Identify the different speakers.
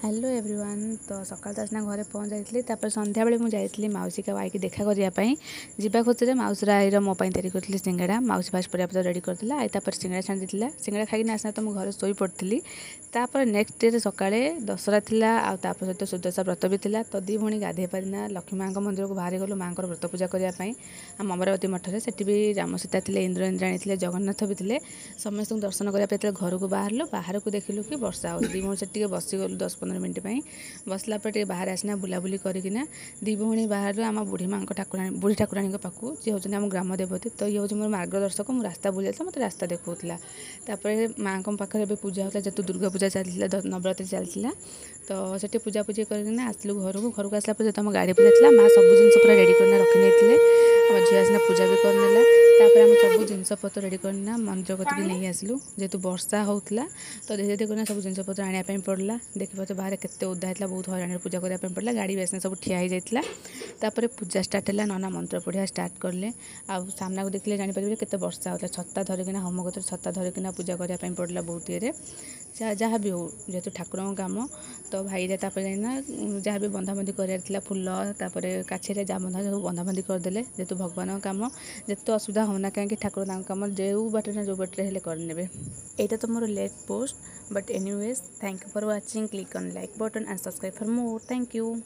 Speaker 1: Hello everyone. ତ ସକାଳେ ତ ଆସିନା ଘରେ ପହଞ୍ଚି ଯାଇଥିଲି। ତାପରେ ସନ୍ଧ୍ୟାବେଳେ ମୁଁ ଯାଇଥିଲି ମାଉସୀକା ଆଇକି ଦେଖା କରିବା ପାଇଁ। ଯିବା ଖୁସିରେ ମାଉସୀର ଆଈର ମୋ ପାଇଁ ତିଆରି କରିଥିଲି ସିଙ୍ଗଡ଼ା। ମାଉସୀ ଫାଷ୍ଟ ପରିବାପତ୍ର ରେଡ଼ି କରିଥିଲା, ଆଈ ତାପରେ ସିଙ୍ଗଡ଼ା ଛାଣି ଦେଇଥିଲା। ସିଙ୍ଗଡ଼ା ଖାଇକିନା ଆସିନା ତ ମୁଁ ଘରେ ଶୋଇପଡ଼ିଥିଲି। ତାପରେ ନେକ୍ସଟ ଡେରେ ସକାଳେ ଦଶହରା ଥିଲା, ଆଉ ତାପରେ ସହିତ ସୁଦଶା ବ୍ରତ ବି ଥିଲା। ତ ଦୁଇ ଭଉଣୀ ଗାଧୋଇ ପାରିନା ଲକ୍ଷ୍ମୀ ମାଆଙ୍କ ମନ୍ଦିରକୁ ବାହାରି ଗଲୁ ମାଆଙ୍କର ବ୍ରତ ପୂଜା କରିବା ପାଇଁ ଆମ ଅମରାବତୀ ମଠରେ। ସେଠି ବି ରାମ ସୀତା ଥିଲେ, ଇନ୍ଦ୍ର ଇନ୍ଦ୍ରାଣୀ ଥିଲେ, ଜଗନ୍ନାଥ ବି ଥିଲେ। ସମସ୍ତଙ୍କୁ ଦର୍ଶନ କରିବା ପାଇଁ ଯେତେବେଳେ ଘରକୁ ବାହାରିଲୁ, ବାହାରକୁ ଦେଖିଲୁ କି ବର୍ଷା ହେଉଛି। ଦୁଇ ଭଉଣୀ ସେଠି ଟିକେ ବସିଗଲୁ 10-15 ମିନିଟ୍ ପାଇଁ। ବସିଲା ପରେ ଟିକେ ବାହାରେ ଆସିନା ବୁଲାବୁଲି କରିକିନା ଦୁଇ ଭଉଣୀ ବାହାରିଲୁ ଆମ ବୁଢ଼ୀ ମାଆଙ୍କ ଠାକୁରାଣୀ, ବୁଢ଼ୀ ଠାକୁରାଣୀଙ୍କ ପାଖକୁ, ଯିଏ ହେଉଛନ୍ତି ଆମ ଗ୍ରାମ ଦେବତୀ। ତ ଇଏ ହେଉଛି ମୋର ମାର୍ଗଦର୍ଶକ। ମୁଁ ରାସ୍ତା ଭୁଲି ଯାଇଥିଲି, ମୋତେ ରାସ୍ତା ଦେଖାଉଥିଲା। ତାପରେ ମାଆଙ୍କ ପାଖରେ ଏବେ ପୂଜା ହେଉଥିଲା, ଯେହେତୁ ଦୁର୍ଗା ପୂଜା ଚାଲିଥିଲା, ନବରାତ୍ରି ଚାଲିଥିଲା। ତ ସେଠି ପୂଜାପୂଜି କରିକିନା ଆସିଲୁ ଘରକୁ। ଘରକୁ ଆସିଲା ପରେ ଯେହେତୁ ଆମ ଗାଡ଼ି ପୂଜା ଥିଲା, ମା ସବୁ ଜିନିଷ ପୁରା ରେଡ଼ି କରିକିନା ରଖିନେଇଥିଲେ। ଆମ ଝିଅ ଆସିନା ପୂଜା ବି କରିନେଲା। ତାପରେ ଆମେ ସବୁ ଜିନିଷପତ୍ର ରେଡ଼ି କରିକିନା ମନ୍ଦିର କତିକି ନେଇ ଆସିଲୁ। ଯେହେତୁ ବର୍ଷା ହେଉଥିଲା, ତ ଧୀରେ ଧୀରେ କରିକିନା ସବୁ ଜିନିଷପତ୍ର ଆଣିବା ପାଇଁ ପଡ଼ିଲା। ଦେଖିପାରୁଥିବେ ବାହାରେ କେତେ ଓଦା ହେଇଥିଲା, ବହୁତ ହଇରାଣରେ ପୂଜା କରିବା ପାଇଁ ପଡ଼ିଲା। ଗାଡ଼ି ବି ଆସିନା ସବୁ ଠିଆ ହେଇଯାଇଥିଲା। ତାପରେ ପୂଜା ଷ୍ଟାର୍ଟ ହେଲା, ନନା ମନ୍ତ୍ର ପଢ଼ିବା ଷ୍ଟାର୍ଟ କଲେ। ଆଉ ସାମ୍ନାକୁ ଦେଖିଲେ ଜାଣିପାରିବେ କେତେ ବର୍ଷା ହେଉଥିଲା। ଛତା ଧରିକିନା, ହୋମ କତିରେ ଛତା ଧରିକିନା ପୂଜା କରିବା ପାଇଁ ପଡ଼ିଲା ବହୁତ ଇଏରେ। ଯାହା ବି ହଉ, ଯେହେତୁ ଠାକୁରଙ୍କ କାମ। ତ ଭାଇରେ ତାପରେ ଯାଇକିନା ଯାହା ବି ବନ୍ଧାବନ୍ଧି କରିବାର ଥିଲା, ଫୁଲ, ତାପରେ କାଛିରେ ଯାହା ବନ୍ଧା ସବୁ ବନ୍ଧାବନ୍ଧି କରିଦେଲେ। ଯେହେତୁ ଭଗବାନଙ୍କ କାମ, ଯେତେ ଅସୁବିଧା ହେଉନା କାହିଁକି, ଠାକୁର ତାଙ୍କ କାମ ଯେଉଁ ବାଟରେ ନା ଯେଉଁ ବାଟରେ ହେଲେ କରିନେବେ। ଏଇଟା ତ ମୋର late post, but anyways, thank you for watching. Click on like button and subscribe for more. Thank you.